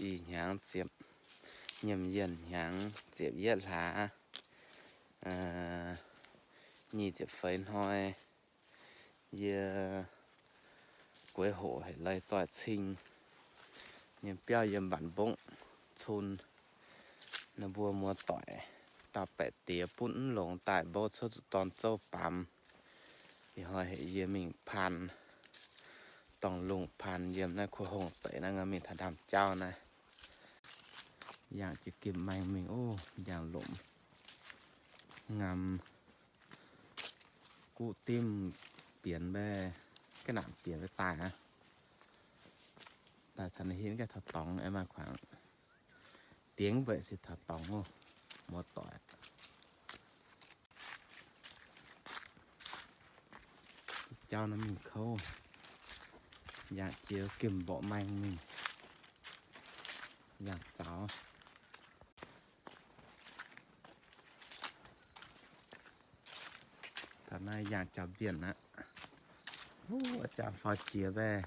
Ih hnyangx ziepc, nyiemc yienh hnyangx ziepc yietv hlaax, nyic ziepc feix hnoi, yie gueix hoqc haic lai zoih cing nyei biauv yiem Mbanc Mbongv cun. Naaiv mbuo muoz-doic dauh baeqc diex butv mv longx daaih mbouv cuotv zuqc dorn zouv baamz. Ih hnoi heuc yie mingh paan, dorngh lungh paan yiem naaiv kuv hongh deic naaiv, mingh taux ndaamv-jauv naaiv. Yangh jiex gemh maeng mingh, ov, yangh lomc, ngamv guv dimv bienx mbaeqv, ga'naaiv bienx mbaeqv daaih aqv. Daaih taux naaiv henv gaax taux dorngx, aengx maaih kuangx dingx mbaeqv se taux dorngx, muoz-doic. Jauv naaiv mingh kouv, yangh jiex gemh mborqv maeng mingh, yangh zaux. Taux naaiv yangh jaux mbienc aqv. Jangx faaux jiex mbaeqv,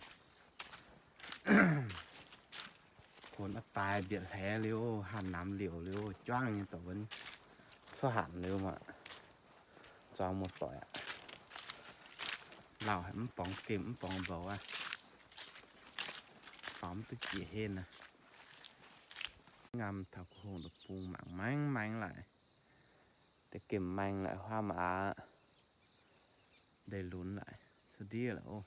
konx aqv daaih mbietc hleix liuz, hatc namx liouc liuz, juangv nyei dorc wuonv, cuotv hatc liuz maah. Zuangx muoz-doic aqv. Lauh haic, mv borngz gemh mv borngz mboux aqv. Faaux mv duqv jiex henv aqv. Ngamv taux kuv hongh deic-bung mangc maeng maeng laaix, deix gemh maeng laaix, huaav maaz ndeic lunx laaix, cuotv ndiev laaix ov.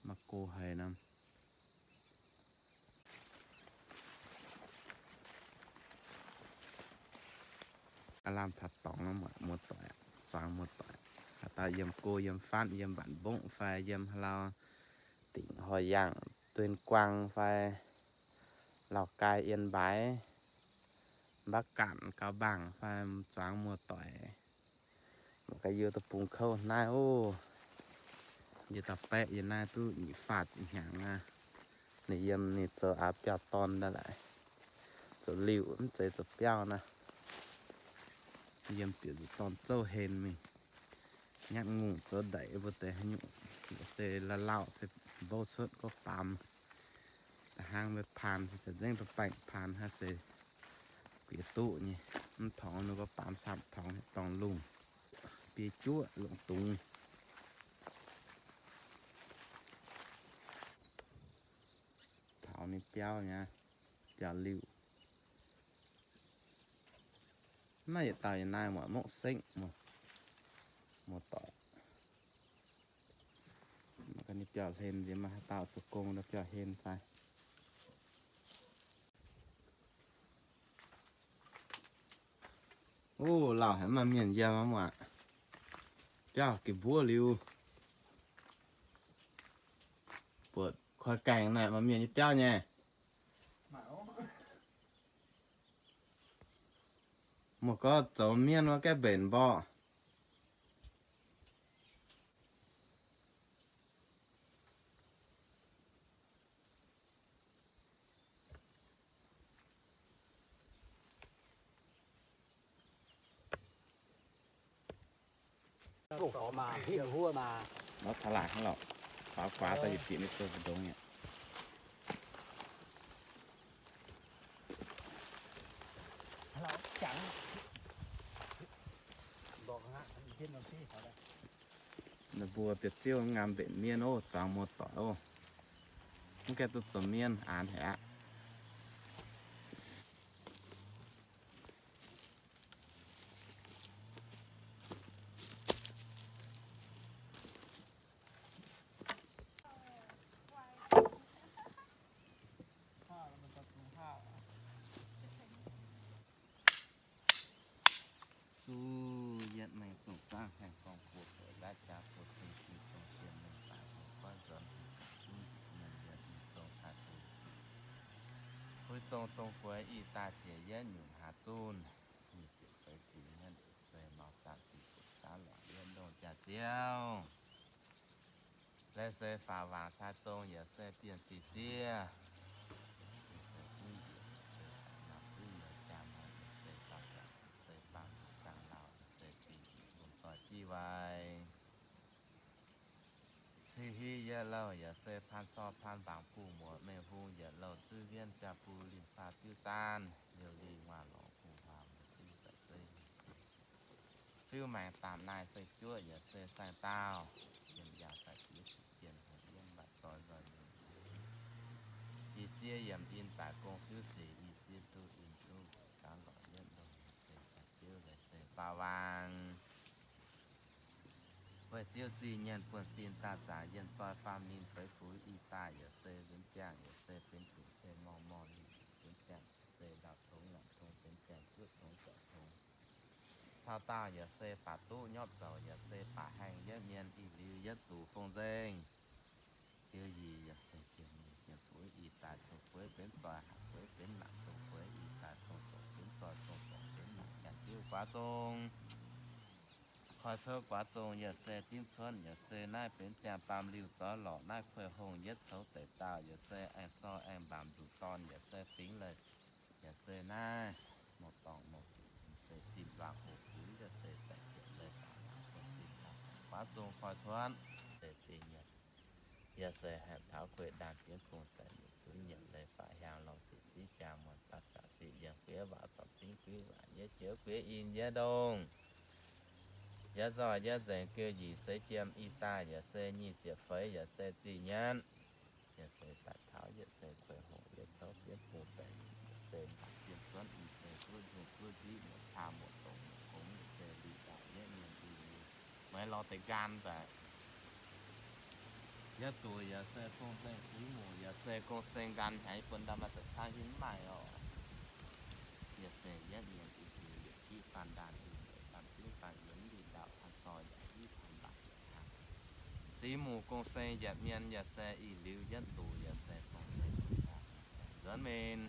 Maaih go haic nor. Aav lamh taux dorngx nor, muoz-doic, zuangx muoz-doic. Haaix dauh yiem go yiem fatv, yiem Mbanc Mbongv fai yiem haaix lauh, Dingc Hoic Yaangh, Tuyên Quang fai Lào Cai, Yên Bái, Bắc Kạn, Cao Bằng fai zuangx muoz-doic, mangc gaax yie deic-bung kouv naaiv ov. Yie dauh baeqv yie naaiv duqv nyic faah ziepc hnyangx aqv. Ninh yiem ninh zoux aav biauv-dorn daaih laaix, zoux liuh mv zeiz zoux biauv naaiv. Yiem bieqc zuqc dorn zouv hlen mingh, nyatv ngongh zoux ndeic mbuo deix haaix nyungc, se lauh lauh se mbouv cuotv gorqv-baamz. Da'hnangv mbuo paan se za'nzengv da'baengh paan hnangv se bieqc duqv nyei. Mv torngx ninh gorqv-baamz camv torngx dorngx lungh, biei juoqv longc dungz. Taux ninh biauv nyei, biauv-liuh. Maaih yietc dauh yiem naaiv muoz-mongv sengv, muoz-doic. Mangc gaax ninh biauv hlen nziex, maaih haaix dauh zoux gong nor biauv hlen fai. Ov, lauh haic, maaih mienh yiem aqv muoz. Biauv gengh mbuov liuz, buatc koi gaengh naaic maaih mienh nyei biauv nyei. Muoz gorx zoux mienv wuov gaeqv mbenc mborqv. Nó taux laaih hnangv lorqc, faaux guaax daaih yietc bieqc mingh zoux ndongx nyei. Ninh mbuo biauv-ziouv ngaam mbenc mienv ov, zuangx muoz-doic ov. Mv gaengh duqv zoux mienv aanx haic aqv. Suv yietv mengh zungh zaangv haengh gorngv gox doic gaav jaax buo cing cing dongh sien mengh baaix mengh guanv nzuonx hungh ga'zunv nzuonx yienh hungh zong taaix zunh. Fui zong dongh gueix ih daaih ziec yietv nyungc haaix zunv. Nyic ziepc feix ziepc yietv se maux zaangc ziepc zuqc zaangv lorqc yietv ndongh jaax-ziouv. Laaix se faaux waangc cai zong yaac se bienh sic ziev. Yaac se zungv njiec, yaac se daaih nor zungv nor jaa hnoi, yaac se dauh jaax, yaac se baamh nzunc saang lauh, yaac se zingh njiec lungh doic jiv waaic. Sic Ziv yietc louh yaac se paan sor paan mbaangc buh muoc mengh hung yietc louh zuiv mbienv biaa buh linh faah diuv zaanv liouh lingh waac lorngx gu'nguaaz muoz-diuv daaih zeiv. Fiuv maengx daapc naaiv fei juoqv yaac se saeng-daauh, yiem yaac daaih jiex sic jienh haic yiem mbaac doix nzoih mienh. Ih zieqv yiemc in daaih gong fiuv sic, ih zieqv duqv in duqv gaax lorqc yietv longc yaac se daaih ziouv leiz se faaux waangc. Weic ziouv zingh nyienh buonv-sin daaih zaangc yienh zoi faam ninh feix fuix ih daaih yaac se nzuonx ziangh yaac se benx dungc se morngh morngh lingh benx ziangh se ndau tongx laangc tongx benx ziangh juoqv tongx zorc tongx. Cau dauh yaac se baac duqv nyopv zoux yaac se baac haengh yietv mienh ih liuz yietv zuqc fong nzengh. Diuv yie yaac se jiex mingh jiex fuix ih daaih tongx fuix benx zoih haangh fuix benx laangc tongx fuix ih daaih tongx zoqc benx zoih tongx zoqc benx mingh jaax diuv guaav zong. Koi cuotv guaax zong yaac se dimv cuotv yaac se naaiv benx ziangh baamh liuh zoux lorqc naaiv kueih hongh yietv coux deic dauh yaac se aengx sor aengx mbaamc nzuqc dorn yaac se fingx leiz yaac se naaiv mouc dorngc mouc se zinh luangh hoc fuix yaac se zaic jienv leiz daaih buonv-sin daaih guaax zong koi cuotv se zinh nyienc yaac se haengh taux gueiv ndaanh jienv gong daic nyutc zunv nyienc leiz faaux hiaangx lorngh sic ziv jaa muonc daaih zaqc sic yienh guiev waac zorc zingv guiv waac yietv joux guiev in yietv ndongh. Yietv nzoih yietv nzengc geu yie seix jiem ih daaih yaac se nyic ziepc feix yaac se zinh nyienv. Yaac se daaih taux yaac se kueih hongh yietv coux bienv bung deix, yaac se daaih jiem cuotv ih se zuov nzung zuov nziv muoc caa muoc dongc muoc gongx yaac se liuc ndau yietv mienh ih liuz, meih lorz deix nqan daaih. Yietv zuqc yaac se gong-seng fingx muc yaac se gong-seng nqan hnyangx bun ndau maaih za'cangv hiuv mv maaih oc. Yaac se yietv mienh ih liuz yietc jiv faan ndaanh ih liuz faan fingx faan yienx liuc ndau faan sor yaac hiv faan mbac yaac faan. Fingx muc gong-seng yietc mienh yaac se ih liuz yietv zuqc yaac se gong-seng nzuonx mingh.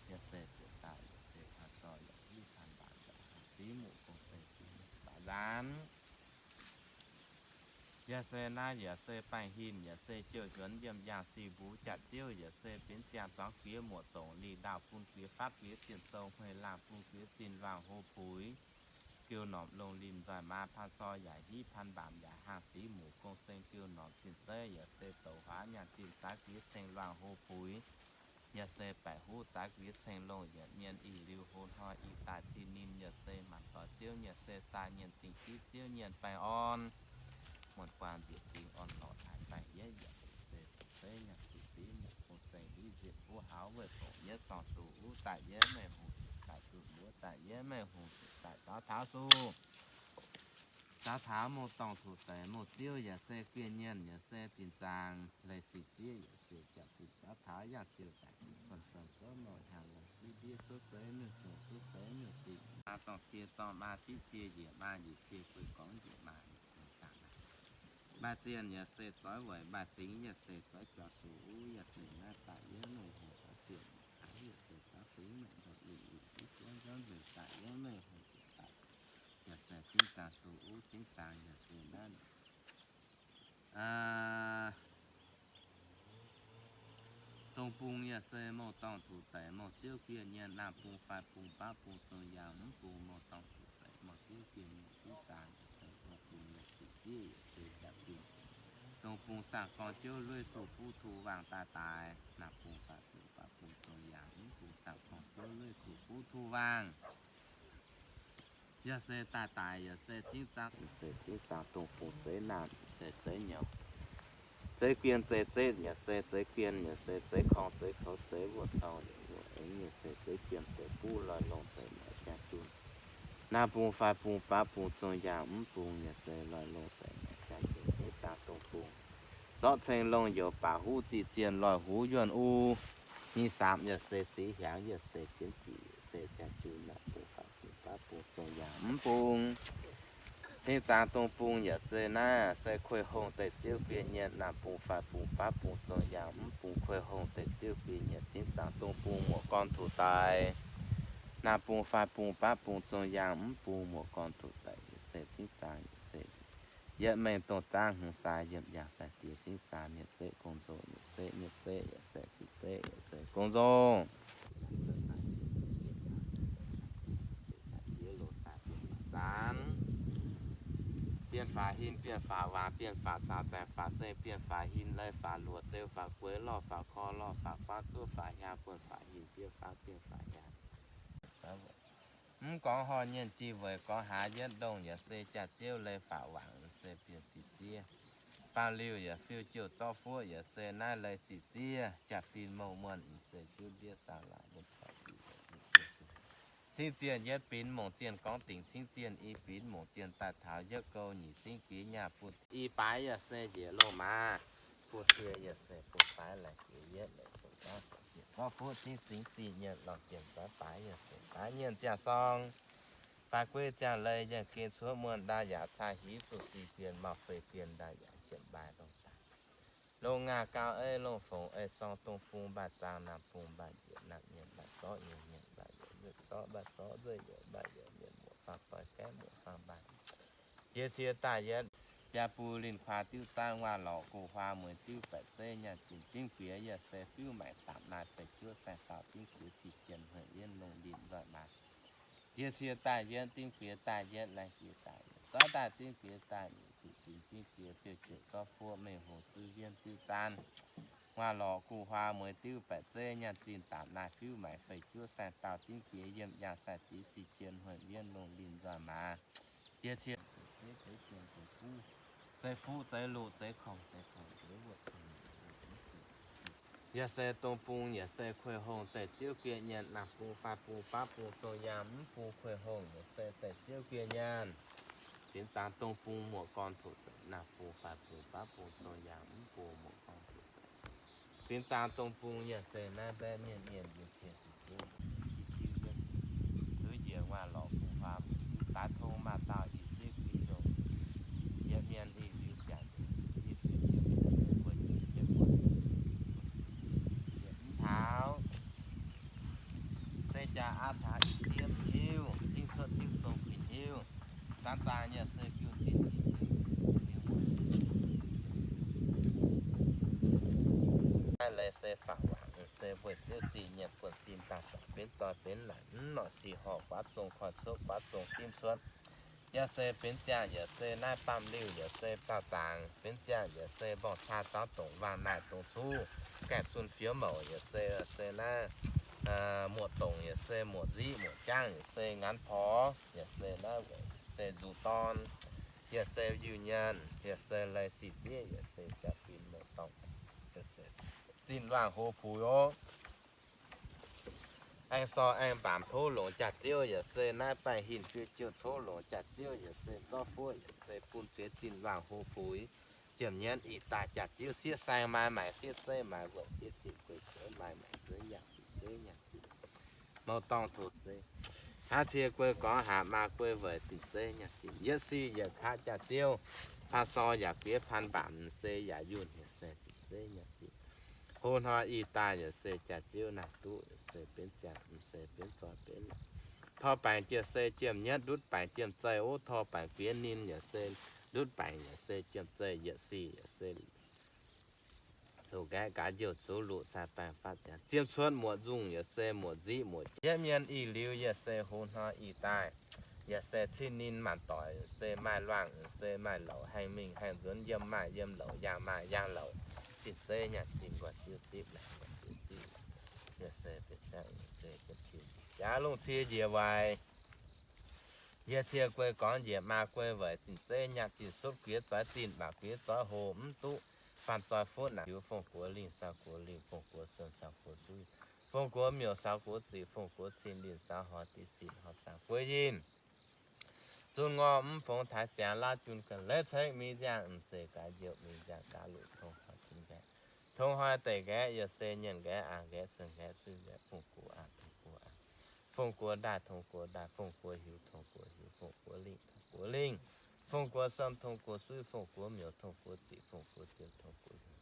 Yaac se ziepc daaih yaac se faan sor yaac hiv faan mbac yaac fingx muc gong-seng fingx baac nzaanx. Yaac se naaiv yaac se baengh hinh yaac se jouh hiuonx yiem yangh sic mbuo jaax ziouv yaac se benx ziangh zuangx giex muoc dongc lih ndaauh bun giex fatv giex zinh sou hmei laangh bun giex zinh luangh hlo puix. Geu norm longh limh nzoih maa paan sor yaac hiv paan mbaamc yaac hangh fingx muc gong-seng geu norm zinh zeiv yaac se douc huaax nyaanh zinh zaax giex ceng luangh hlo puix. Yaac se baeqc huv zaax giex ceng longh yietc mienh ih liuz hlo hnoi ih daaih cin ninh yaac se maanc zoix ziouv yaac se saa nyienh zingh jiv ziouv nyienh baengh orn. Muonc guaan njiec zingh orn lorqc taaix baengh yietv yaac se zeiv nyaanh zinh fingx muc gong-seng hiv nzieqc buv haux weih fongc yietv sorng-sux uv daaih yietv meih hungh zuqc daaih zuqc mbuov daaih yietv meih hungh zuqc daaih zaux taux suh. Zaux taux mouh dorngh tuc deix mouh ziouv yaac se guen nyienh yaac se dinc zaangc leiz sic ziev yaac se jaax dinc zaux taux yangh ziouh daaih dinc kuonx sorn zouv nouh hnyangx longx ziev ndiev cuotv seix mingh zungh cuotv seix mingh dingc maa zorng cie zorng maa civ cie njiec maa njiec cie guei gorngv njiec maa njiec se dangh naaiv. Maaih zienh yaac se zoix weic maaih singx yaac se zoix juangc sux uv yaac se naaiv daaih yietv lungh hungh zoux zienh yaac se zoux fingx meih nzormc lingh lingh div juov nzuonv nzengc daaih yietv meih hungh zuqc daaih. Yaac se cingv zaangc sux uv cingv zaangc yaac se naaiv dongh bung yaac se mouh dorngh tuc deix mouh ziouv guen nyienh naamh bung faix bung baav bung zong yaangh mv bung mouh dorngh tuc deix mouh ziouv guen nyienh cingv zaangc yaac se dongh bung yaac se ziev yaac se jaax bung. Dongh bung saangv gorn ziouv lueiv tuh fuqv tuh waangh daaih daaih naamh bung faix bung baav bung zong yaangh mv bung saangv gorn ziouv lueiv tuh fuqv tuh waangh. Yaac se daaih daic yaac se cingv zaangc, se cingv zaangc dongh bung zeiv naamh se zeiv nyouz, zeiv guen zeiv zetv yaac se zeiv guen yaac se zeiv korng zeiv koux zeiv wuov corng yaac wuov eng yaac se zeiv jiem zeiv buv loi longh zeiv maaiz jaa jun. Naamh bung faix bung baav bung zong yaangh mv bung yaac se loi longh zeiv maaiz jaa jun cingv zaangc dongh bung zorqv ceng longh youz baac huv ziqc zienh loih huv yuonh u. Nyic saamv yaac se siqv hiaangx yaac se jienv ziqc yaac se jaa jun naamh bung faix bung baav bung zong yaangh mv bung. Cingv zaangc dongh bung yaac se naaiv se kuei hongh deix ziouv guen nyienh naamh bung faix bung baav bung zong yaangh mv bung kuei hongh deix ziouv guen nyienh cingv zaangc dongh bung muoc gorn tuc daic. Naamh bung faix bung baav bung zong yaangh mv bung muoc gorn tuc daic yaac se cingv zaangc yaac se yietv mengh dongh zaangv hmz sai yiem yangh sai diex cingv zaangc nyietc zeqv gong nzong nyietc zeqv nyietc zeqv yaac se siqv zeqv yaac se gong nzong. Zaanx. Bienh faaux hin, bienh faaux waanc, bienh faaux saaux zaengc faaux seng, bienh faaux hin leiz faaux luoqc, zeu faaux gueix, lorh faaux kor, lorh faaux guaav, zuov faaux hiaang, buonc faaux hin, bienh faaux bienh faaux hiaang. Mv gorngv horh nyienh jih weic gorngv haaix yietc ndongh yaac se jaax-ziouv leiz faaux waanc se bienh sic ziev. Baamh liuh yaac fiuv-jiouh zorqv fuoqv yaac se naaiv leiz sic ziev, jaax-fin mouh muonh se juv ndiev saau laaix mienh taux diuh. Cingv zienh yietv binc mongc zienh gorngv dingc cingv zienh, i binc mongc zienh daaih taux yietv gouv nyic cingv gix nyaah buoz i baaix yaac se njiec loz-maaz, buoz cie yaac se buoz baaix laaic jiex yietv leiz buoz gaav zorqv fuoqv cingv singx zih nyienh lorh jienh zaav baaix yaac se baaix nyienh ziangh sorng, baaix gueiv ziangh leiz yienh gen cuotv muonh ndaaih yaac caa hiv zuqc zih bienh mauh fei bienh ndaaih yaac jienv mbaaih longh daaih. Longh ngaah gauh ei longh fongc ei sorng dong bung mbaaih zaang naamh bung mbaaih njiec naamh mienh mbaaih zorqv nyei mienh mbaaih yaac nzueic zorqv mbaaih zorqv nzueic yaac mbaaih yaac mienh muoc faang doix gaeqv muoc faang mbaaih. Jiex cie daaih yietv biaa bung linh kuaaz diuv zaang nguaaz lorqc guv huaa mueiz diuv baeqc zeiv nyaanh zinh dingv guiex yaac se fiuv maengc daapc naaiv feix juov saeng dauh dingv guiex sic jien hueic yienv longh linh nzoih maaz. Jiex cie daaih yietv dingv guiex daaih yietv laengz jiex daaih yietv zorqv daaih dingv guiex daaih nyic ziqc zinh dingv guiex fiuv-jiouh zorqv fuoqv mengh hungh zuiv wienv diuv zaanv nguaaz lorqc guv huaa mueiz diuv baeqc zeiv nyaanh zinh daapc naaiv fiuv maengc feix juov saeng dauh dingv guiex yiem yangh saeng dix sic jien hueic wienv longh linh nzoih maaz. Jiex cie zeiv fuqv zeiv luqc zeiv kongx zeiv kongx zeiv wuoqc yaac se dong bung yaac se kueih hongh deic ziouv geh nyienx naamh bung faam bung baav bung zong yaangh mv bung kueih hongh yaac se deic ziouv geh nyienx. Binc zaangc dong bung muoc gorn tuc deic naamh bung faam bung baav bung zong yaangh mv bung muoc gorn tuc deic. Binc zaangc dong bung yaac se naaiv mbaeqv mienh mienh yie cie zuqc zuqv njiec nguaaz lorqc bung huaam daaix tong maaz dauh i zieqv guix zong yietc mienh i liuz siangx njiec i zieqv guix zong mbuo njiec jienv mbuo njiec mv taux. Se jaax aav taux i zieqv hiuv, zingv cuotv diuv zong kuinx hiuv, zaanv zaang yaac se biuv zinh i zieqv naaiv leiz se faaux waangc se weic ziouv zinh nyiemc buonv sin daaih zanc benx zoi benx naaic mv norqc sic horc guaav zong koiv cuotv guaav zong dimv cuotv. Yaac se benx ziangh yaac se naaiv baamh liuh yaac se baamh zaangc benx ziangh yaac se mborngc caa zauv dongc waangh naaic dongc cuv gaengh cun fioux mouc yaac se, se naaiv muoc dongc yaac se muoc nziqv muoc jaangv yaac se nganx porx yaac se naaiv weic se nzuqc dorn yaac se yiuh nyaanh yaac se leiz sic zieqv yaac se jaax-fin mouc dorngh yaac se zinh waangh hoz puix oc. Aengx sorc aengx mbaamc tov longc jaax-ziouv yaac se naaiv baengh hinc fiuv jiouh tov longc jaax-ziouv yaac se zorqv fuoqv yaac se bun zueiz zinh waangh hoz puix. Ziemx nyienv ih daaih jaax-ziouv sieqv saeng maaih maengc sieqv zeiv maaih wuonh sieqv zinh guei zueiz maaih maengc zueiz nyaanh zinh zeiv nyaanh zinh mouc dorngh tuc zeiv. Hnangv cie guei gorngv haac maa guei weic zinh zeiv nyaanh zinh yietv sic yietc kaav jaax-ziouv. Paan sorc yaac guiex paan mbaamc se yaac yunh yaac se zinh zeiv nyaanh zinh. Hov hnoi ih daaih yaac se jaax-ziouv naaic duqv yaac se benx ziangh mv se benx zoi benx. Tor baengc jienv se jiem nyietv ndutv baengc jiem zeih ov, tor baengc guiex ninh yaac se ndutv baengc yaac se jiem zeih yietc sic yaac se zoux nqaeqv gaax njoux zoux luqc cai baengh faatv ziangx. Ziem cuotv muoc nzungh yaac se muoc nziqv muoc jienv mienh ih liuz yaac se hov hnoi ih daaih yaac se cin ninh maanc doic se maaih luangh se maaih louc haengh mingh haengh nzuonx yiem maaih yiem louc yaangh maaih yaangh louc. Zinh zeiv nyaanh zinh nquaah siou zipv laengz nquaah siou zipv yaac se benx ziangh yaac se jiem cie jaax lungh cie njiec waaic. Yie cie guei gorngv njiec maa guei weic zinh zeiv nyaanh zinh sutv guiex zoix zinh mbac guiex zoix hoc mv duqv. Faanh zoi fuqv naaic hiuv fong guox lingh saau guox lingh fong guox sen saau guox suiv fong guox miuc saau guox ziqc fong guox cin lingh saau hoi diqv sin hoi saang guox yinh. Zunh ngor mv fongx taaix siangx lauv jun ga'leiv cengv mingh nziangh m'seic gaax njoux mingh nziangh gaax luqc tong hoi cin nqaeqv, tong hoi deic nqaeqv yaac se nyienh nqaeqv a'hneiv nqaeqv sen nqaeqv suiv nqaeqv fong guox a'hneiv tong guox a'hneiv, fong guox ndaaih tong guox ndaaih, fong guox hiuv tong guox hiuv, fong guox lingh tong guox lingh, fong guox sem tong guox suiv, fong guox miuc tong guox ziqc, fong guox ziouc tong guox hiuv,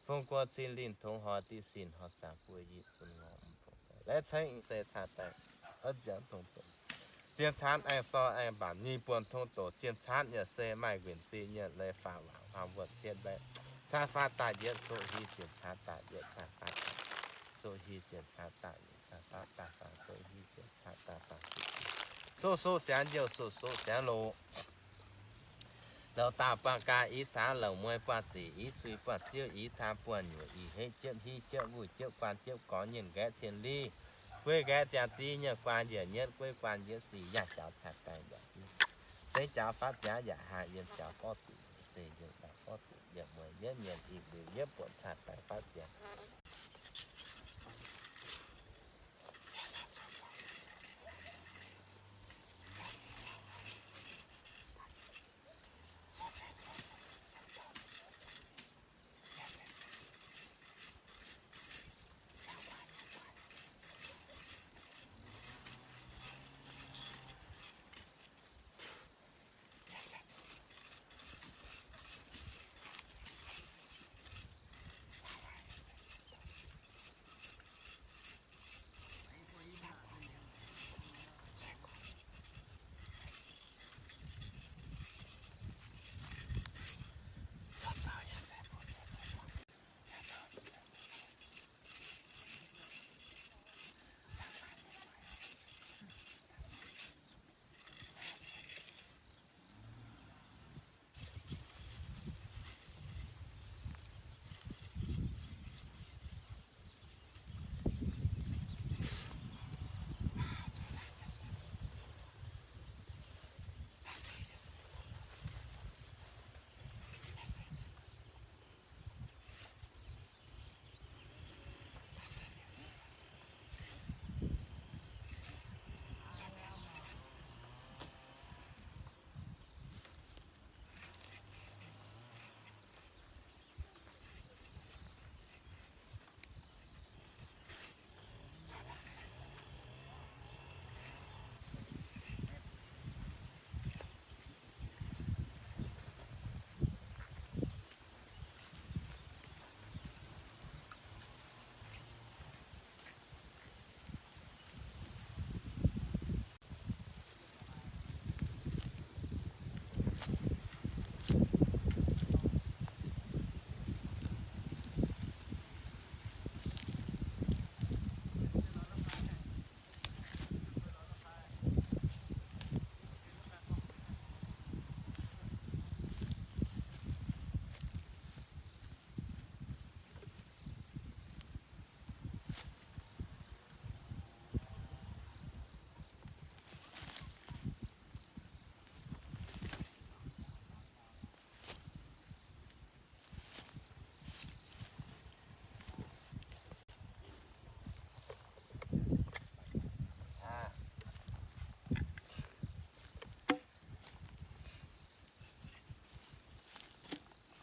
fong guox cin lingh tong hoi diqv sin hoi saang guox yinh zunh ngor mv fongx ga'leiv cengv m'seic caa daaih oix nziangx tong doqc. Zien caanv aengx sorc aengx mbaamc ninh buonc tong doqc. Zien caanv yaac se maaih nquinc zinh nyienh leiz faaux waangc hmuangx wuonh cietv mbaeqv, caanv faatv daaih yietv soqv hiv zien caanv daaih yietv caanv faatv daaih soqv hiv zien caanv daaih yietv caanv faatv daaih faang soqv hiv zien caanv daaih faang soqv soqv siangx njoux soqv soqv siangx loqc. Lorqc daaih buangh gaax, ih caax lorqc mueiz buangh zic, ih cui buangh ziouv, ih taan buangh nyuoqc, ih hetv jiepv hiv jiepv wuic jiepv guaan jiepv gorx nyienh nqaeqv cien liv, gueiv nqaeqv ziangh ziex nyienh guaan njiec nyietv, gueiv guaan njiec sic, yaac jaux cai baeng yaac, seix jaux faatv ziangx yaac haih yiem jaux forv duqv, se yiem daaih forv duqv yiem mueiz yietv mienh ih liuz yietv buonc cai baeng faatv ziangx.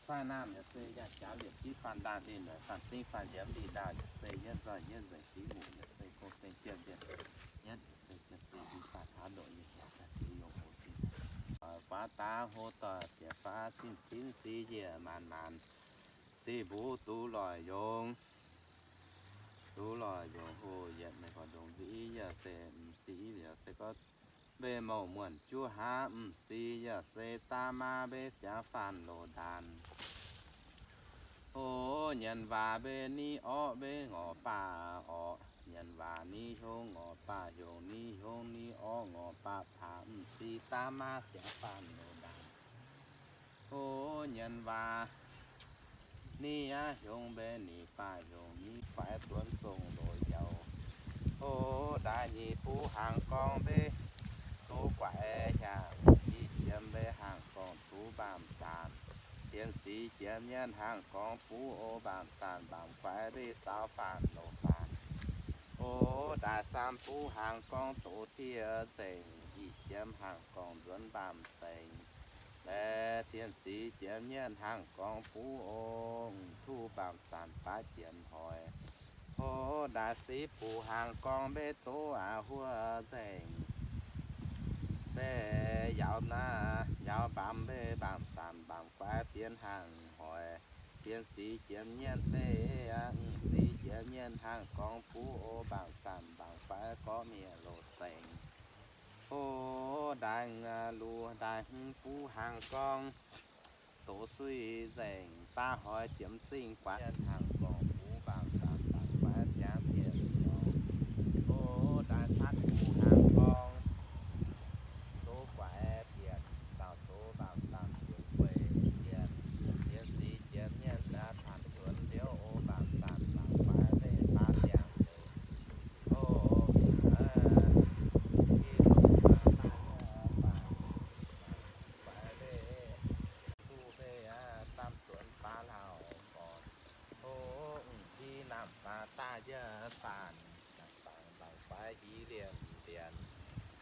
Faanv naamh yaac se yaac jaax liepc jiv faanv ndaangh ndin, faanv zingv faanv nziemx ndin ndaauh yaac se yietv nzoih yietv nzengc, siqv muc yaac se gong-seng jienh ndin, yietv se jienh se i faanv taux ndoqc nyei, yaac se yungz hoc zinh, guaav daav hlo doic bieqc faanv zinh zinh si yiec maanc maanc, zih mbuv duqv loic yungz, duqv loic yungz hoc yietc meih gorx ndongc nziv yaac se m'siv yaac se gorngv mbeih mouc muonc juv haav m'siv yaac se daav maah mbeih siangx faanv loz ndaanx. O, nyanc waac mbeih ni orqv mbeih ngorc baac orqc, nyanc waac ni hiong ngorc baac hiong, ni hiong ni orqv ngorc baac paac m'siv daav maah siangx faanv loz ndaanx. O, nyanc waac ni aqv hiong mbeih ni baac hiong ni guaix duonv zong loz yauc. O, ndaaih nyic buv hnaangx gorngv mbeih duqv guaix hnyangx, i jiem mbeih hnaangx gorngv duqv mbaamh zanc, dienx sic jiem nyienv hnaangx gorngv buv o mbaamh zanc mbaamh guaix mbeih zaux faanv loz faanv. O, ndaaih saam buv hnaangx gorngv doz diev nzengc, i jiem hnaangx gorngv nzuonx mbaamh zengc. Laeh dienx sic jiem nyienv hnaangx gorngv buv o, m'duqv mbaamh zanc baav jien hoic. O, ndaaih siv buv hnaangx gorngv mbeih doz aqv huov nzengc, mbeih yaux naaiv yaux mbaamz mbeih mbaamh zanc mbaamh guaix bienx hnaangx hoic. Dienx sic jiem nyienv mbeih aqv, m'sic jiem nyienv hnaangx gorngv buv o mbaamh zanc mbaamh guaix gorqv miev loz zengc. O, ndaaih luh ndaaih hmz buv hnaangx gorngv doz suiv nzengc baav hoic jiem zingh guaix hnaangx gorngv buv mbaamh zanc mbaamh guaix bienx miev loz. O, ndaaih patv buv hnaangx gorngv doz guaix bienx zaux doz mbaamh zanc bienx guei Faaux daaih yiem faanx, dangc fangx dangc guaix hiv lienc lienc.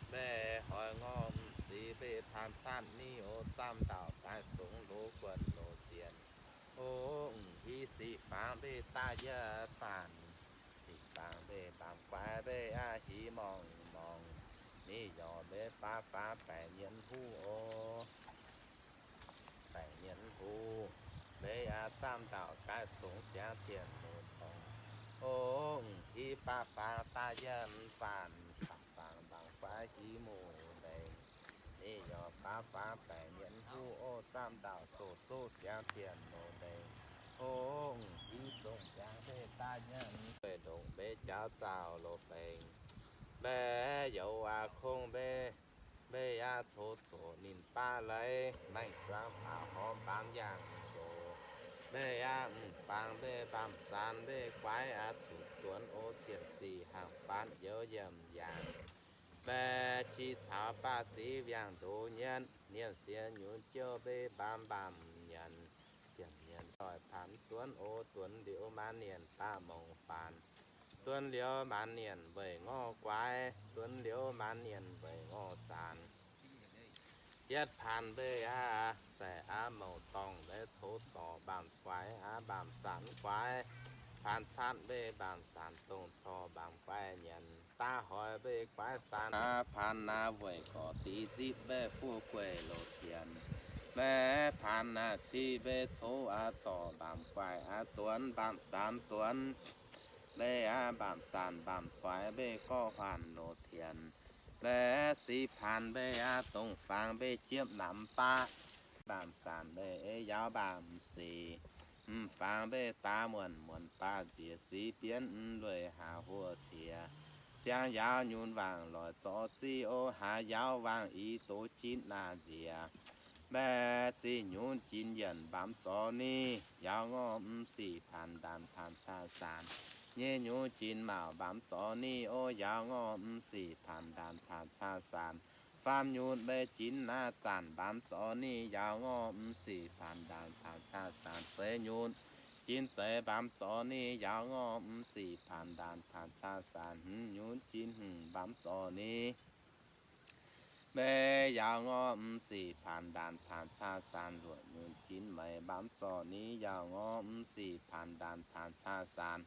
Mbeih hoic ngorc m'ziex mbeih paan catv ni o, zaamv ndau gaaix songx loz guonc loz zienh. O, hiv sic fangx mbeih daaih yiem faanx, sic fangx mbeih mbaamz guaix mbeih aqv hiv morngh morngh. Ni yorc mbeih baav faaux baengc nyienz huv o. Baengc nyienz huv, mbeih aqv zaamv ndau gaaix songx siangx tien loz dorngx. O, hiv baav faaux daaih yiem faanx, dangc fangx mbaamz guaix hiv muoz-ndeic. Ni yorc baav faaux baengc nyienz huv o, zaamv ndau soqv soqv siangx tien loz-ndeic. O, hiv zongh ziangx mbeih daaih yiem gueiv ndongc mbeih jauv zaux loz-bengx. Mbeih youz waac kongx mbeih, mbeih aqv coux zoqc ninh baav leiz, maengh juangv baac horpc mbaamz yangh loz. Mbeih aqv m'fangx mbeih mbaamz saanx mbeih guaix aqv zuqc duonx o, dienh sic hnangv faanx youz yiemc yangh. Mbeih qi caux baav sic wiangh ndoz nyienv, nienh siex nyunc jouv mbeih mbaamz mbaamz nyanc. Jiem nyanc doic paanx duonx o, duonx liuz maanz nienh baav mongc faanx. Duonx liuz maanz nienh weic ngorc guaix, duonx liuz maanz nienh weic ngorc saanx. Yietv paanx mbeih aqv, saix aqv mouc dorngh mbeih coux zorc mbaamz guaix aqv, mbaamz saanx guaix. Paanx catv mbeih mbaamz saanx dongh corc mbaamz guaix nyanc. Daav hoic mbeih guaix saanx aqv, paanx naaiv weic gorqv dix nzipv mbeih fuqv gueic loz-dienx. Mbeih paanx naaiv civ mbeih coux aqv zorc mbaamz guaix aqv, duonx mbaamz saanx duonx. Mbeih aqv mbaamz saanx mbaamz guaix mbeih gorqv huaanh loz-dienx. Mbeih sic paanx mbeih aqv dongh fangx mbeih jiepv namx baqv. Mbaamz saanx mbeih ei yaauv mbaamz sic. M'fangx mbeih daav muonc muonc baav nziex sic bienv m'lueic haav huoqv qiex. Ziangx yaauv nyunc wangc loic zorc ziqv o, haaix yaauv wangc i doz jinv naaiv nziex. Mbeih ziqv nyunc jinx yienc mbaamz zorc ni, yaauv ngorc m'sic paanx ndaanx paanx caa saanx. Nyei nyunc jinx mauc mbaamz zorc ni o, yaauv ngorc m'sic paanx ndaanx paanx caa saanx. Faam nyunc mbeih jinx naaiv zanc mbaamz zorc ni, yaauv ngorc m'sic paanx ndaanx paanx caa saanx. Seix nyunc jinx zeix mbaamz zorc ni, yaauv ngorc m'sic paanx ndaanx paanx caa saanx. Hmz nyunc jinx hmz mbaamz zorc ni, mbeih yaauv ngorc m'sic paanx ndaanx paanx caa saanx. Luoqc nyunc jinx meix mbaamz zorc ni, yaauv ngorc m'sic paanx ndaanx paanx caa saanx.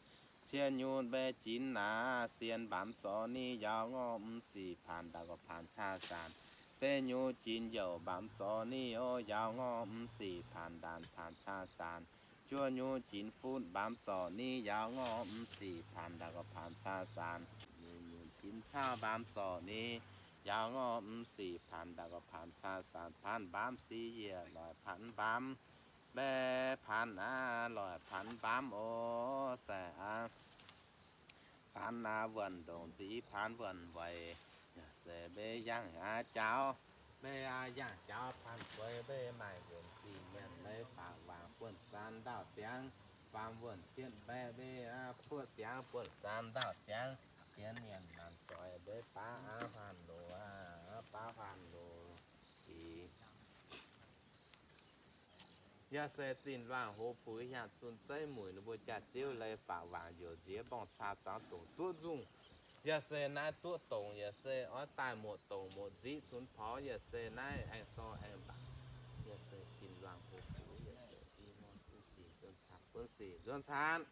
Cien nyunc mbeih jinx naaiv sien mbaamz zorc ni, yaauv ngorc m'sic paanx ndaanx paanx caa saanx. Betv nyunc jinx youc mbaamz zorc ni o, yaauv ngorc m'sic paanx ndaanx paanx caa saanx. Juov nyunc jinx futv mbaamz zorc ni, yaauv ngorc m'sic paanx ndaanx paanx caa saanx. Nyei nyunc jinx cauv mbaamz zorc ni, yaauv ngorc m'sic paanx ndaanx paanx caa saanx. Paanx mbaamz sic yietc loic paanx mbaamz. Mbeih paanx aqv loic paanx mbaamz o, saix aqv. Paanx naaiv wuonh ndongc nziv paanx wuonh weic. Yaac se mbeih yangh aqv jaaux, mbeih aqv yangh jaaux paanx gueix mbeih maaih nqemh sic nyanc leiz faatv wangc buonv-saan ndau-ziangx. Faam wuonh cietv mbaeqc mbeih aqv buoqv ziangx buonv-saan ndau-ziangx. Zien nyanc naanc zoix mbeih baav aqv huaanh loz aqv, baav huaanh loz. Ih Yaac se zinh luangh hoz puix hiaangx zunc zeiv mueic ninh mbuo jaax-ziouv leiz faatv wangc youc nziex mborngh caa zuangx dongc duqv nzungh. Yaac se naaiv duqv dongc, yaac se oix daaih muoqc dongc muoqc nziqv cunx porx, yaac se naaiv aengx sorng aengx mbac. Yaac se zinh luangh hoz puix, yaac se i muonh bun sic nzuonx caanx, bun sic nzuonx caanx.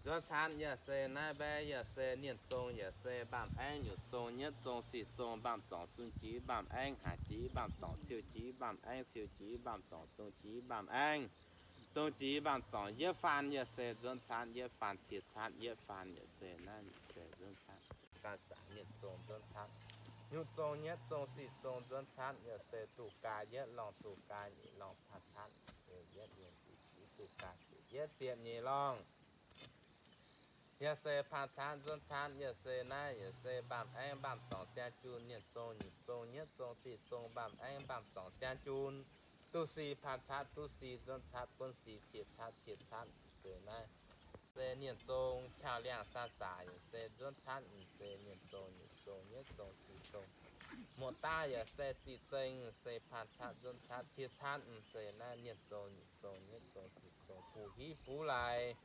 Nzuonx caanx yaac se naaiv mbaeqc, yaac se nienh zong, yaac se mbaamv aengv nyutc zong, nyietv zong, sic zong, mbaamv zorngc, sun jiex mbaamv aengv, haaix jiex mbaamv zorngc, ciou jiex mbaamv aengv, ciou jiex mbaamv zorngc, dongh jiex mbaamv aengv, dongh jiex mbaamv zorngc, yietv faanx yaac se nzuonx caanx, yietv faanx cie caanx, yietv faanx yaac se naaiv se nzuonx caanx. Faanx saanx mienh zong nzuonx caanx, nyutc zong, nyietv zong, sic zong nzuonx caanx yaac se duqv gaax yietv lorngh, duqv gaax nyeic lorngh, faanx caanx se yietv mienh duqv gaax yietv ziepc nyeic lorngh. Yaac se faanx caanx nzuonx caanx yaac se naaiv yaac se mbaamv aengv mbaamv zorngc ziangh jun, nienh zong, nyutc zong, nyietv zong, sic zong, mbaamv aengv mbaamv zorngc ziangh jun. Duqv sic faanx caanx, duqv sic nzuonx caanx, bun sic cie caanx, cie caanx se naaiv se nienh zong, qauh liangh saan saac yaac se nzuonx caanx, se nienh zong, nyutc zong, nyietv zong, sic zong. Muoz-daav yaac se ziqc zengh se faanx caanx nzuonx caanx, cie caanx se naaiv nienh zong, nyutc zong, nyietv zong, sic zong, buv hiv buv laaix.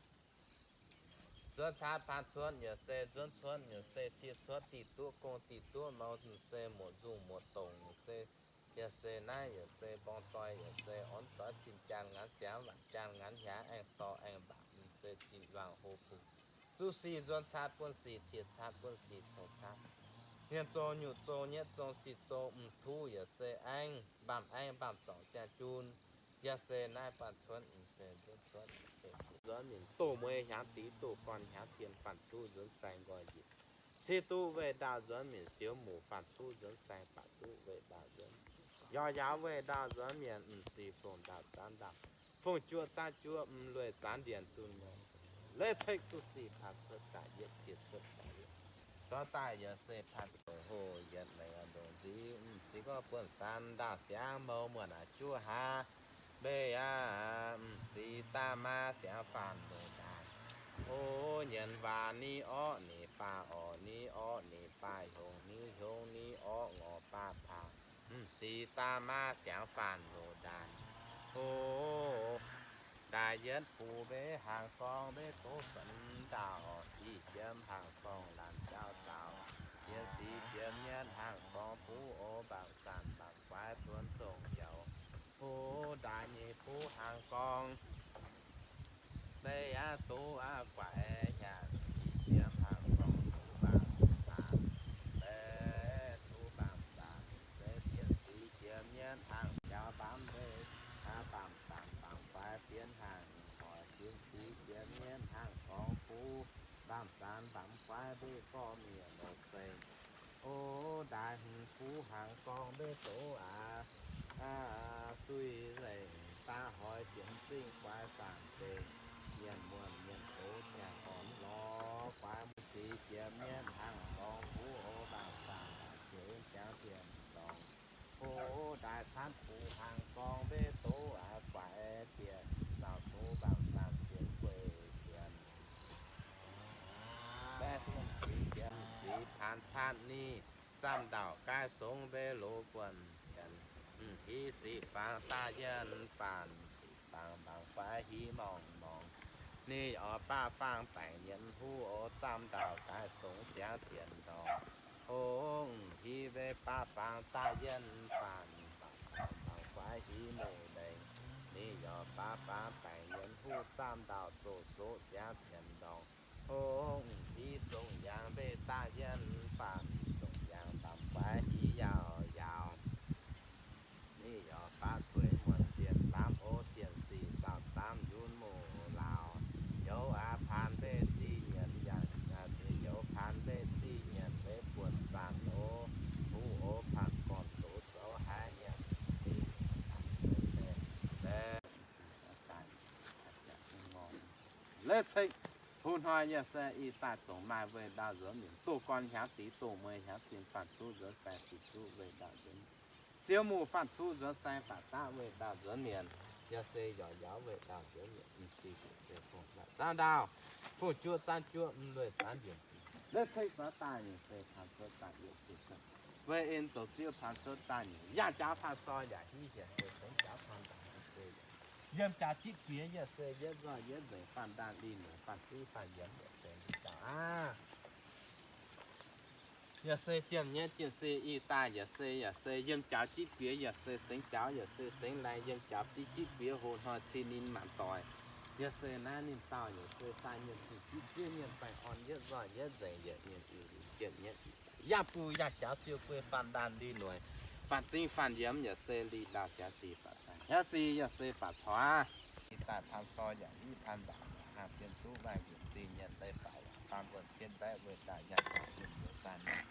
Nzuonx caatv paan cuotv yaac se nzuonx cuotv, yaac se cie cuotv diqc duqv gong diqc duqv mau, yaac se muoqc nzungh muoqc dongc, yaac se, yaac se naaiv, yaac se mborng zoih, yaac se orn zoih cin-jaan ngaanc siangx, waanc jaan ngaanc hiaangx, aengx dorh aengx mbaatc, yaac se zinh wangc hlo bungx. Zuqv sic nzuonx caatv buonv sic, cie caatv buonv sic, tongx caatv hmien zoh nyutc zoh nyietv zong sic zoh m'tungv, yaac se aengx mbaamh aengx mbaamh zorngc ziangh jun. Yaac se naaiv baan cuotv, yaac se nzuonx cuotv, nzuonx mienh doh mueiz hiaangx diqc, doh gorn hiaangx tien, faanh cuv nzuonx saeng nqoi njiec, ciev duqv weih ndaauh nzuonx mienh, siou muc faanh cuv nzuonx saeng, baac duqv weih ndaauh nzuonx, yaac yaauv weih ndaauh nzuonx mienh, m'sic fongc ndaauh zaanv ndaauh, fongc juoqv zaanv juoqv, m'lueiz zaanv ndienx dunh mienh, leiz cekv duqv sic paan cuotv daaih yietv, cie cuotv daaih yietv, zorqv daaih yaac se paan hoh yietv, lengc ndongc nziv m'sic gorngv buonv san ndaauh siangx, mouz muonc aac juov hlaax, mbeih aac m'sic daaih maa siangx faanh loz-ndaaih. O, nyienx waac ni orqv ni baac orqv, ni orqv ni baac hiongx, ni hiongx ni orqv ngorc baac paah, m'sic daaih maa siangx faanh loz-ndaaih. O, daaih yietv buo mbeih hnaangx gorngv mbeih doqv benx ndaauh, i jiem hnaangx gorngv laanh jauv daaux, jiem sic jiem mienv hnaangx gorngv buv o, mbaamh zanc mbaamh guaix tuonv zongh youz. O, daaih nyeic buv hnaangx gorngv mbeih aav doqv aav guaix nyanc, i jiem hnaangx gorngv duqv mbaamh zanc, mbeih duqv mbaamh zanc, mbeih jiem sic jiem mienv hnaangx jauv mbaamv mbeih, mbaamh zanc mbaamh guaix bienv hnaangx hoic, jiem sic jiem mienv hnaangx gorngv buv, mbaamh zanc mbaamh guaix mbeih gorngv mienh lorz seng. O, daaih hmz buv hnaangx gorngv mbeih doqv aav, aav, suiv nzengc daaih hoic, jiem zingh guaix zaangc zengc, mienh muonh mienh gox ziangh orn lorz guaix, m'sic jiem mienv hnaangx gorngv buv o, mbaamh zanc mbaamh guaix jangx dien dorngx. O, daaih caanv buv hnaangx gorngv mbeih doqv aav guaix diex, zaux doqv mbaamh zanc diex gueiv dien. Mbaeqc m'sic jiem m'sic paan caatv ni, zamh ndau gaaix songx mbeih loz buonc zienx, m'hiv sic fangx daaih yienh faanh, sic fangx mbaamh guaix hiv morngh morngh. Ninh oix baav fangx baengc nyienx huv o, zamh ndau gaaix songx siangx dien ndorngx. O, m'hiv mbeih baav fangx daaih yienh faanh, mbaamh guaix hiv mouc ndengx. Ninh yaac baav fangx baengc nyienx huv, zamh ndau zoqc soqv siangx dien ndorngx. O, m'hiv songx yaangh mbeih daaih yienh faanh, songx yaangh mbaamh guaix hiv yaauc yaauc. Ninh yaac baav tuix muonc zienh lamh o, zienh sic zaux zaamv yunv mouc laauc. Youz aav paan mbeih zih nyienc yaac, youz paan mbeih zih nyienc mbeih buonc zanc o, huv o, paan gorn zoux zoux haaix nyanc leiz ceng. Hu hnoi yaac se ih daaih zongc maaih weih ndaauh nzuonx mienh, doh gorn hiaangx diqc, doh mueiz hiaangx tien, faanh cuv nzuonx saeng, sic duqv weih ndaauh nzuonx, siou muc faanh cuv nzuonx saeng, baac daqv weih ndaauh nzuonx mienh, yaac se yaac yaauv weih ndaauh nzuonx mienh, m'sic se fongc zaanv ndaauh, fongc juoqv zaanv juoqv, m'lueiz zaanv ndienx, leiz cekv zorqv daaih nyei se paan cuotv daaih yietv, weih en zoux ziouv paan cuotv daaih nyei, yangh jaax paan soi yaac hiv hienx se sengx jaax paan ndaangc se yiem jaax jitv bieqc yaac se yietv nzoih yietv nzengc, faanh ndaanh lih muonc, faanh ziv faanh yiemx yaac se lih jaax aqv. Yaac se jiem nyietv jiem se ih daaih yaac se, yaac se yiem jaax jitv bieqc yaac se sengx jaax, yaac se sengx laih yiem jaax jitv bieqc hoqc hnoi cin ninh maanc doic. Yaac se naaiv ninh dauh yaac se daaih mienh zinh jitv zieqv mienh baengh orn yietv nzoih yietv nzengc yaac mienh jiem nyietv yaac bun yaac jaax siou guei faanh ndaanh lih noic, faanh zingv faanh yiemx yaac se lih ndaauh siav sic baac daaih, siav sic yaac se baac caux aqv. Ih daaih paan soi yaac hiv paan mbac, haangh zien duqv maaih njiec zingh nyienx leiz faaux yaac faam wuonh cien mbaeqc weih daaih yaac jaax zunh mbuox saah naamh.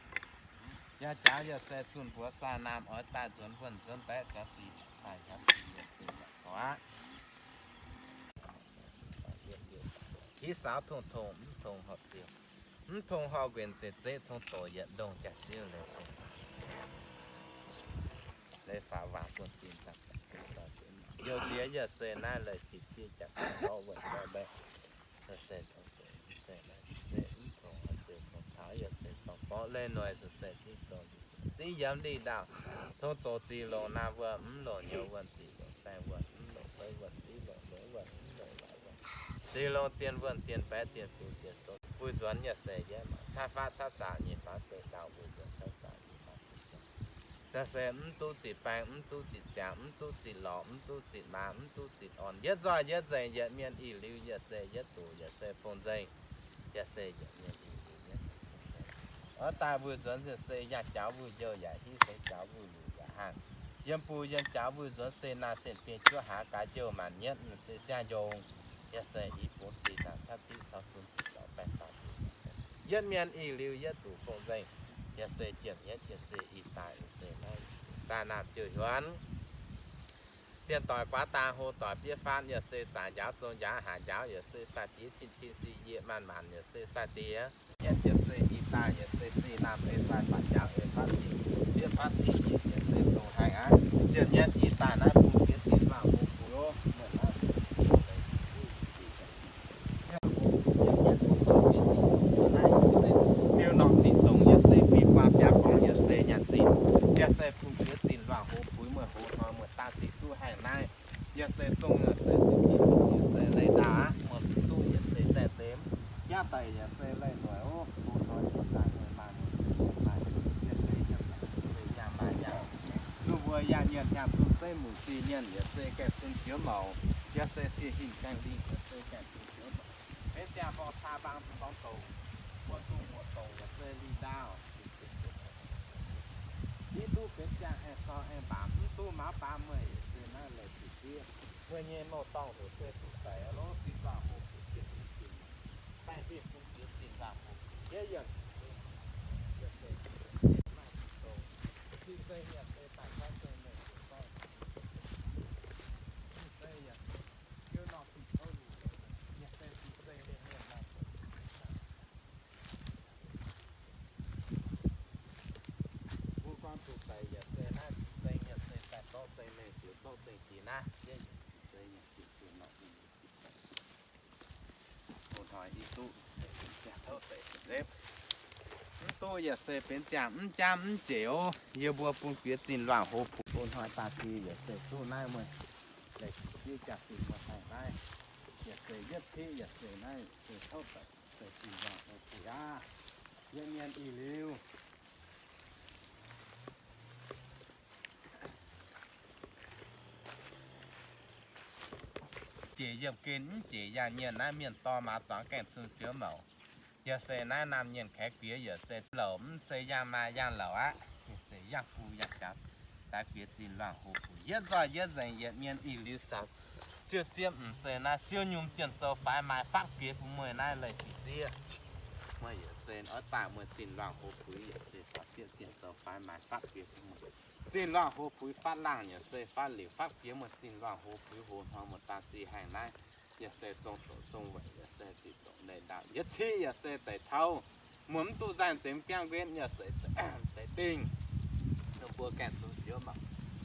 Yaac jaax yaac se zunh mbuox saah naamh oix daaih nzuonx wuonh nzuonx mbaeqc siav sic caux siav sic yaac se baac caux aqv. Hiv saaux tongx tongx, mv tongx horpc ziouc, mv tongx horpc nquenc zeqc zeqv, tongx doqc yietc ndongh jaax ziouv leiz se leiz faaux waangc buonv sin daaih. Youh ndiev yaac se naaiv leiz cin zieqv jaax gorqv wuonh gorqv mbaeqc. Se mv tongx horpc ziouc tongx taux yaac se zorng borqv leiz noic se zingv zoux zingv yiemx lih ndaauh. Tongx zoux ziex longc naamh wuonh, mv longc nyouz wuonh, ziex longc saeng wuonh, mv longc feiv wuonh, ziex longc longx wuonh, mv longc laaix wuonh, ziex longc zien wuonh, zien baeqv, zien fingx, zien sou. Mbuo nzuonx yaac se yietv mangc, caaiv fatv caaiv saauc nyei faaux deix ndau, mbuo nzuonx caaiv saauc nyei faaux deix. Yaac se mv duqv zitc baeng, mv duqv zitc ziangx, mv duqv zitc lorqc, mv duqv zitc maa, mv duqv zitc orn. Yietv nzoih yietv nzengc, yietc mienh ih liuz yaac se yietv duqv, yaac se fong nzengc. Yaac se yietc mienh ih liuz yietv duqv fong nzengc. Oix daaih mbuo nzuonx yaac se yangh jaux mbuo njouh yaac hiuv, feix jaux mbuo luc yaac hangh. Yiem bung yiem jaux mbuo nzuonx se naaiv sen biei juov hlaax gaax njouh maanc nyietv se siang njongh. Yaac se i bung si naanc cav civ caux sun ziepc zoux baeng faaux. Yietv mienh ih liuz yietv duqv fong nzengc. Yaac se jiem yietv jiem se ih daaih se naaiv sai naamh jouh hiuonx. Zienh doic guaav dang hlo doic biev fatv yaac se zaangc njaaux zong njaaux haaix njaaux yaac se sai diex cin cin si yie maanc maanc yaac se sai diex. Yietv jiem se ih daaih yaac se si naamh ei sai faatv njaaux ei fatv cin, biev fatv cin yie yaac se dongh haih aqv. Jiem yietv ih daaih naaiv bung jiex zinh luangh hlo puix oc. Biouv norm zinh dongh yaac se mingh guaan biaa gorngv yaac se nyanc zinh, yaac se bung jiex zinh luangh hlo puix mueiz hoz hnoi mueiz daaih zinh duqv haih naaiv. Yaac se zong yaac se zinh zinh dongh yaac se leih ndaauh aqv, mueiz duqv yaac se zaeqv zemx, jaav daic yaac se leih noic oc. Hoz hnoi daaih mueiz maaih mueiz maaih, yaac se yiem se yangh maaih yangh. Lungh mbuo yangh nyienx hnyangx bun zeiv mungc zinh nyienx yaac se gaengh bun fioux mouc, yaac se sie hinc gaengh lingh yaac se gaengh bun fioux mouc. Benx ziangh mborqv caa mbaang gorngv doqc, mbuo zungh muoqc doqc yaac se lingh ndaauh. Mv duqv benx ziangh aengx sorng aengx mbaamz, mv duqv mauv baamz mueiz yaac se naaiv leih zuqc zieqv. Mbuo nyei mouh dorngh heuc se duqv daic lov zinh luangh hlo puix zieqv zinh, baengh fih bung jiex zinh luangh hlo puix jieqv yienh. Fin-saeng yaac se daaih zorqv zengc mengh zuqc zorqv. Fin-saeng yaac se jiu norm fin-kouv liuz, yaac se fin-saeng mienh mienh maaih Mbuo gorngv zuqc daic yaac se naaiv fin-saeng yaac se daaih zorqv zengc mengh ziouc zorqv zengc jiex naaiv, fin-saeng yaac se norm fin-saeng. Hoz hnoi i duqv se benx ziangh tov deix nzepv. Mv duqv yaac se benx ziangh mv jaamv mv jeic oc. Yie mbuo bun jiex zinh luangh hlo puix. Hoz hnoi daaih zinh yaac se duqv naaiv mueiz. Leih zieqv jaa-fin mueiz haih naaiv. Yaac se yietv ciqv yaac se naaiv se tov daic se zinh luangh hlo puix aqv. Yietv mienh ih liuz jiex yiem gen mv jiex yangh nyienx naaiv mienh dorh maaz zuangx gaengh cun fioux mouc. Yaac se naaiv naamh nyienx kaix guiex yaac se louc mv se yangh maaih yangh louc aqv. Yaac se yangh bung yangh jaax daaih guiex zinh luangh hlo puix yietv nzoih yietv nzengc yietc mienh ih liuz siou siemv mv se naaiv siou nyungc zienh zoux faix maaiz fatv guiex bun mueiz naaiv leih sic zieqv. Mueiz yaac se oix daaih mueiz zinh luangh hlo puix yaac se siemv zienh zoux faix maaiz fatv guiex bun mueiz. Zinh luangh hlo puix fatv laangh yaac se fatv liuz fatv guiex mueiz zinh luangh hlo puix hlo hnoi muoz daaih si haengh naaiv. Yaac se zong doqc zong weic yaac se ziqc doqc leih ndaauh yietv ciqv yaac se deix tauv. Muoz mv duqv nzangc nzemx biangv nquetv yaac se deix dingh. Ninh mbuo gaengh zunc fioux mouc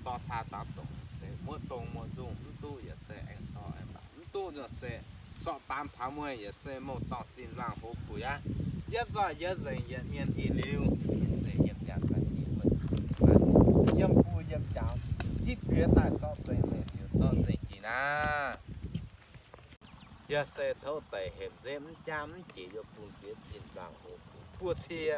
dorh caa daux dongc se muoqv dongh muoqv nzungh mv duqv yaac se aengx sorc aengx mbaamz mv duqv yaac se sorc baamz taux mueiz yaac se mouh dorngh zinh luangh hlo puix aqv. Yietv nzoih yietv nzengc yietc mienh ih liuz, yaac se yiem yaac se yiem, yiem buo yiem jaux, jitv guiex daaih zorqv zengc mengh ziouc zorqv zengc jiex naaiv. Yaac se tov deix hepc nzepv mv jaamv mv jiex yaac bun guiex zinh luangh hlo puix buo cie.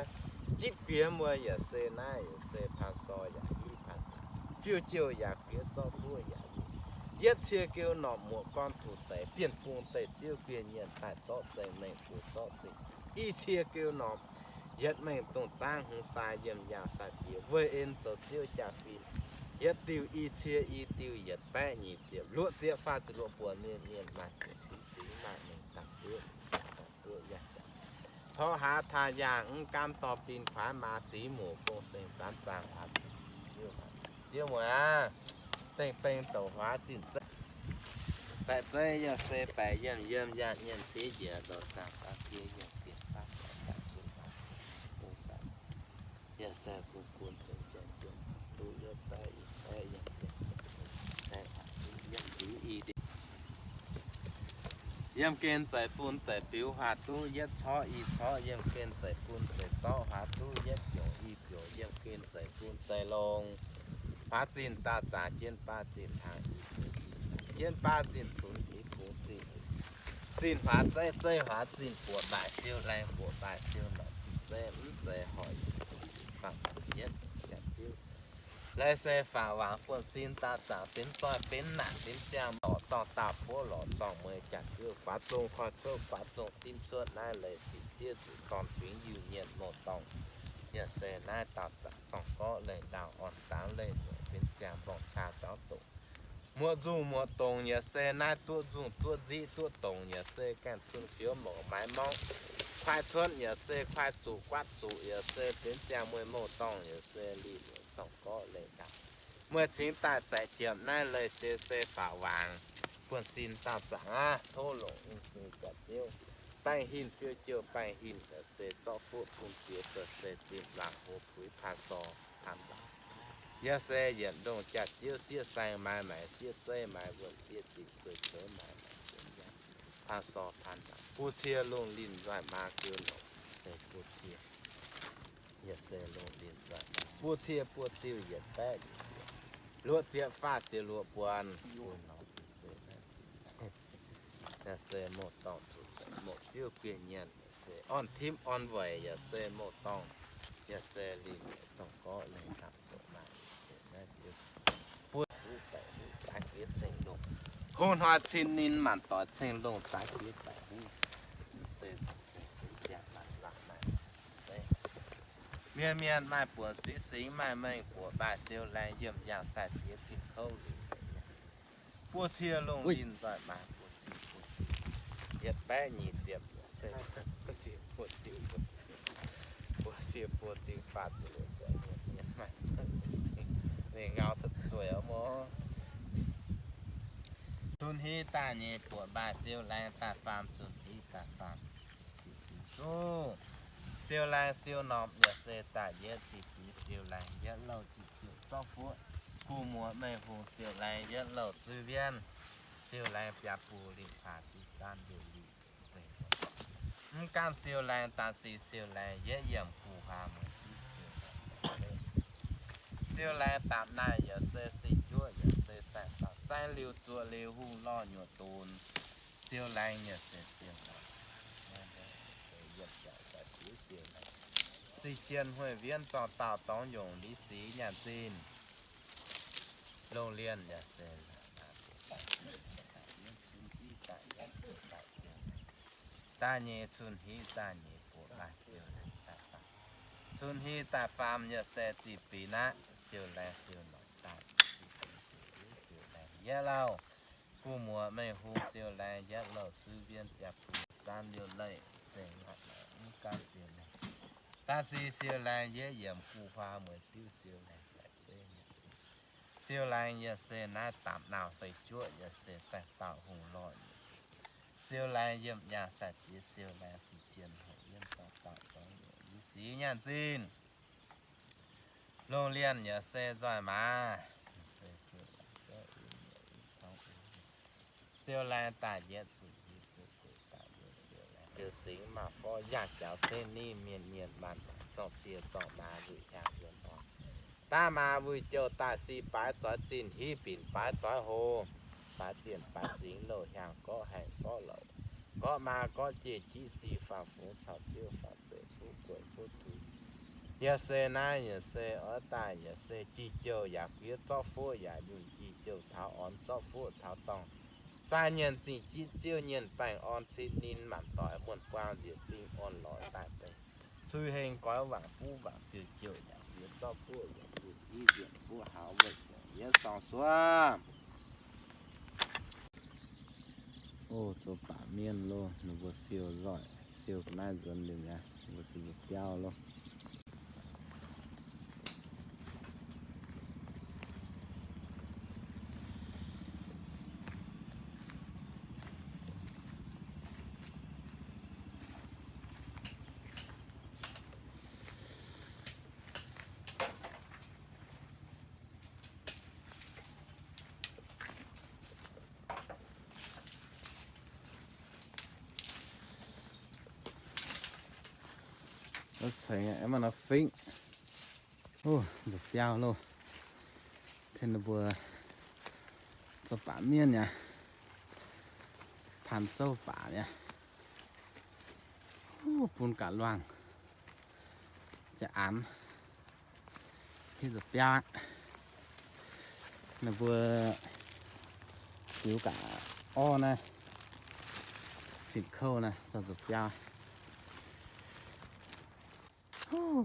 Jitv guiex mueiz yaac se naaiv yaac se paan sor yaac hiuv paan daaih, fiuv-jiouh yaac guiex zorqv fuoqv yaac yietv cie geu norqc muoqc gorn tuc deix bienh bung deix ziouv bienh nyienx daaih zorqv zengc mengh ziouc zorqv zengc. I cie geu norqc yietv mengh dongh zaangv hmz sai yiem yaangh sai diex weih en zoux ziouv jaa-fin. Yietv diuh i cie i diuh yietc baeqv nyic ziepc luoqc ziepc faah ziepc luoqc buonc mienh mienh maaih ziepc sic sic maaih mengh dangh duqv, dangh duqv yaac jaax. Hoz haaix taaih yaangh mv gaamv dorh bin kuaaiv maa sic muoc gong seng zanv zaangh aac ziouv, ziouv mueiz aac, dengh beng douc huaax zinh zeiv. Baeqc zeiv yaac se baeqc yiem yiem yaac nyiemc sic njiec douc zaangh daaih cie yiem zinh daaih daaih daaih zuqc daaih bung daaih. Yaac se bun bun deix ziangh jienv duqv yietv daaih i baeqv yiem yiem, daaih duqv yiem liuz i ndiev. Yiem gen zeix bun zeix biux huaax duqv yietv corc i corc, yiem gen zeix bun zeix zorqv huaax duqv yietv biouc i biouc, yiem gen zeix bun zeix longx. Huaax zinh daauh zaax jienv baav zinh hnaangx i, jienv baav zinh cunx i, kungx zinh Zinh huaax zeiv, zeiv huaax zinh, buoqc mbaaih siou laengh, buoqc mbaaih siou norqc, zeiv mv zeiz hoic, fangx yietv jaax ziouv. Lai se faaux waangc buonv-sin daaih zaangc, benx zoih benx naanc, benx ziangh lorqc zorngh daauh bov lorqc zorngh mueiz jaax ziouv, guaax zong koi cuotv, guaax zong dimv cuotv, naaiv leiz sic ziev zuqc dorn fingx Iu-Mienh mouh dorngh. Yaac se naaiv daauh zaangc zorngh gorqv leih ndaauh, orn zaangv leih mueic, benx ziangh mborngh caa zauv doqc. Muoqc nzungh muoqc dongc yaac se naaiv duqv nzungh duqv nziqv duqv dongc yaac se gaengh cun fioux mouc maaiz morngv. Kuaai cuotv yaac se kuaai zuqc guatv zuqc yaac se benx ziangh mueiz mouh dorngh yaac se lih mueic zorngh gorqv leih ndaauh. Mueiz cingx daaih zaeqc jiepc naaiv leiz se se faaux waangc buonv-sin daauh zaangc aqv. Tov longc nyei zingh jaax ziouv baengh hinc fiou jouh baengh hinc yaac se zorqv fuqv bung ziex se se zinh laangc hlo puix paan sor paan waac. Yaac se yietc ndongh jaax ziouv siev saeng maaiz maengc siev zeiv maaiz wuonh siev zinh zueih zoux maaiz maengc siev yaac paan sor paan waac. Buo cie lungh linh nzoih maa ziouv longc se buo cie. Yaac se lungh linh nzoih maa buo cie buo diuh yietc baeqv luoqc ziepc faah ziepc luoqc buonc. Yaac se mouh dorngh zuqc mouh ziouv guienh nyienz, yaac se orn timv orn weic, yaac se mouh dorngh, yaac se linh zorngh gorqv leih ndaauh zoqc maah. Buo huv daic huv zaaix jiex ceng-lungh, hungh hnoi cin ninh maanc doic ceng-lungh zaaix jiex daic huv. Mienh mienh maaih buonc six singx, maaih mengh buoqc mbaaih siou laengz, yiemh yangh sai jiex zinh kouv liuz. Buo cie lungh linh nzoih maa buo cie, buo cie, yietc baeqv nyic ziepc, se buo cie, buo cie buo diuh faah ziepc luoqc buonc, mienh maaih, ninh ngau cuotv zueiz mor. Cun-hih daaih nyeic buoqc mbaaih siou laengz daaih faam, cun-hih daaih faam. Siou laengz siou norm yaac se daaih yietv zih fingx siou laengz yietv louh zih ziouc zorqv fuqv. Gu'muoc mengh hungh siou laengz yietv louh suiv-wienv. Siou laengz biaa buh lingh paax diqv zaanv liouh liqc se. Mv gaamv siou laengz daaih six siou laengz yietv yiemc guh huaa mueiz diuv siou laengz. Siou laengz daapc naaiv yaac se sing juoqv yaac se saeng-dauh saeng-liuz zuoqc liuz hungh lorh nyuoqc dunx. Siou laengz yaac se siou laengz, se yiemc jaax daaih diuv siou laengz. Sing jien hueiv wienv zorng dauh dorngx nyungc li sic nyaanh zinh. Longh lienh yaac se daaih nyeic cun-hih daaih nyeic buoqc mbaaih siou laengz daaih faam. Cun-hih daaih faam yaac se zih binx aqv. Siou laengz siou norqc daaih siou laengz yietv louh. Gu'muoc mengh hungh siou laengz yietv louh suiv-wienv biaa buh zaanv liouh leiz se mv gaamv siou laengz. Daaih six siou laengz yietv yiemc guh huaa mueiz diuv siou laengz daaih zeiv. Siou laengz yaac se naaiv daapc naauh deix juoqv yaac se saeng-dauh hungh lorh nyei. Siou laengz yiemc yangh sai-diex siou laengz sing jien hoc yienv zorng dauh dorngx nyungc li sic nyaanh zinh. Longh lienh yaac se nzoih maaz. Siou laengz daaih yietv zuqc hiuv duqv gueic daaih yaac siou laengz liuz zingx maaih forv yangh jaux ceng ninh mienh mienh maanc zorng cie zorng maaz wuic hiaangx yuonx orn. Daaih maaz wuic jouh daaih six baaix zoix zinh hiv binc baaix zoix hlo, baaix zienh baaix singx louh hiaangx gorqv haengh gorqv louc, gorqv maa gorqv jiex jiv si faam-fungx caux ziouv faam-zeiv fuqv gueic fuqv tuix. Yaac se naaiv yaac se oix daaih yaac se jih jouh yaac buov zorqv fuqv yaac nyungc jih jouh taux orn zorqv fuqv taux dorngh. Sai nyienh zingh jiv ziouv nyienh baengh orn cin ninh maanc doic muonh buang nzieqc zingh orn lorz daaih deix. Cui heng goix wangc buv wangc ziouc jouh yaac buov zorqv fuqv yaac nyungc jiv nzieqc fuqv hauz weic suangx yietv sorng suov. Ov, zoux baac mienh loh, ninh mbuo siou nzoih, siou ga'naaiv nzuonx liuz mi'aqv, ninh mbuo siou nzuonx biauv loh. Ceix aengx maaih nor fingx. Ov, nzuonx biauv loh. Tengx ninh mbuo zoux baac mienh aqv. Hanc zouv faaux mi'aqv. Bun gaax luangh, ziouc aanx hiuv nzuqc biauv aqv. Ninh mbuo ziux gaax orv naaiv, fin-kouv naaiv, dorh nzuqc biauv.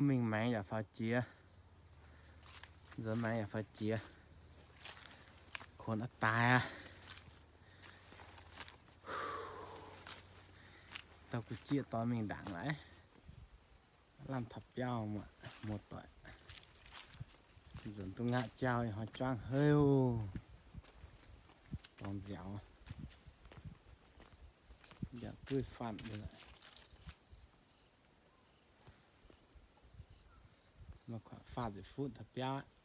Mingh maengx yaac faaux jiex, nzuonx maengx yaac faaux jiex, konx aqv daaih aqv. Dauh gu'jieqv dorh mingh ndaangc laaix, lamh taux biauv, muoz-doic. Nzunc duqv ngaatv jauv, ih hnoi juangv heuc, dorngx nziaaux, yaac duqv fatv. Maiv kuatv faah ziepc futv taux biauv aqv.